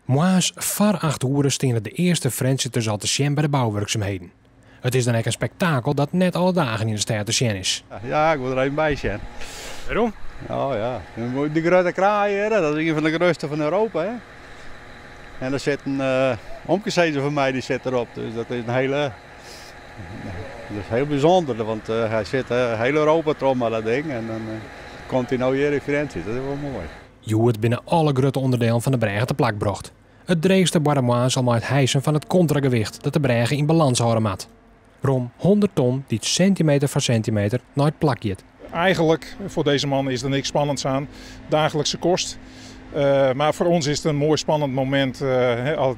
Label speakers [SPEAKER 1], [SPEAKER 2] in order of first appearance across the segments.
[SPEAKER 1] Moarns foar 8 oere steane de earste Frjentsjerters al te sjen by de bouwurksumheden. It is dan ek in spektakel dat net alle dagen yn de stêd te sjen is.
[SPEAKER 2] Ja, ik wol der even by sjen.
[SPEAKER 1] Wêrom?
[SPEAKER 2] Oh ja, de grutte kraan hjir, dat is ien fan de grutste fan Europa. Hè? En der sit in omkesizzer fan my, dy sit derop. Dus dat is in hele, dat is hiel bysûnder, want hy sit hiel Europa troch mei dat ding. En dan komt hy no hjir yn Frjentsjer, dat is wol moai.
[SPEAKER 1] Hjoed binne alle grutte onderdelen fan de brêge te plak brocht. It dreechste barde moarns al mei it hijsen fan it kontragewicht dat de brêge yn balâns hâlde moat. Rom 100 ton dy't sintimeter foar sintimeter nei it plak giet.
[SPEAKER 3] Eigenlijk, voor deze man is er niks spannends aan. Dagelijkse kost. Maar voor ons is het een mooi spannend moment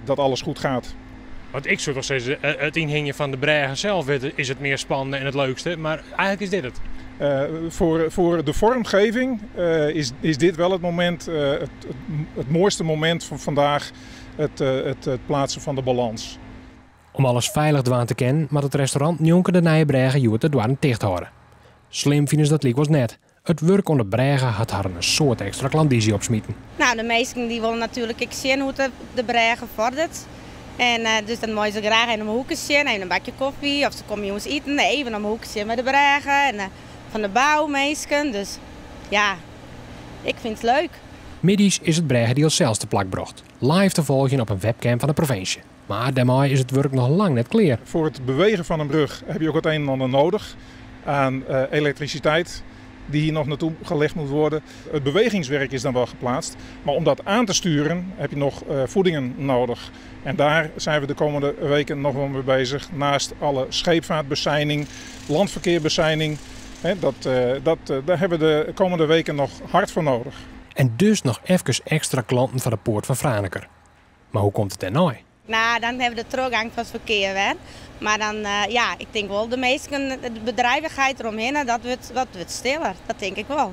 [SPEAKER 3] dat alles goed gaat.
[SPEAKER 4] Want ik soe toch sizze, it ynhingjen fan de brêge sels is it meast spannende en it leukste, mar eigentlik is dit it.
[SPEAKER 3] Voor de vormgeving is dit wel het moment, het mooiste moment van vandaag, het plaatsen van de balans.
[SPEAKER 1] Om alles feilich dwaan te kinnen, moat it restaurant njonken de nije brêge hjoed de doarren ticht hâlde. Slim fine se dat lykwols net. It wurk oan de brêge hat harren in soad ekstra klandyzje opsmiten.
[SPEAKER 5] Nou, de minsken dy wolle natuerlik ek sjen hoe't de brêge foarderet. En dus dan meie se graach even om 'e hoeke sjen, even in bakje kofje of se komme jûns iten, even om 'e hoeke sjen by de brêge en fan de bouminsken. Dus ja, ik fyn it leuk.
[SPEAKER 1] Middeis is it brêgediel sels te plak brocht. Live te folgjen op in webcam fan de provinsje. Mar dêrmei is it wurk noch lang net klear.
[SPEAKER 3] Voor het bewegen van een brug heb je ook het een en ander nodig aan elektriciteit die hier nog naartoe gelegd moet worden. Het bewegingswerk is dan wel geplaatst, maar om dat aan te sturen heb je nog voedingen nodig. En daar zijn we de komende weken nog wel mee bezig. Naast alle scheepvaartbeseining, landverkeerbeseining. Daar hebben we de komende weken nog hard voor nodig.
[SPEAKER 1] En dus noch efkes ekstra klanten foar de Poart fan Franeker. Mar hoe komt it dêrnei?
[SPEAKER 5] Nou, dan hawwe we de trochgong fan it ferkear wer. Mar dan, ja, ik tink wol de minsken, de bedrivichheid deromhinne, dat wurdt stiller. Dat tink ik wol.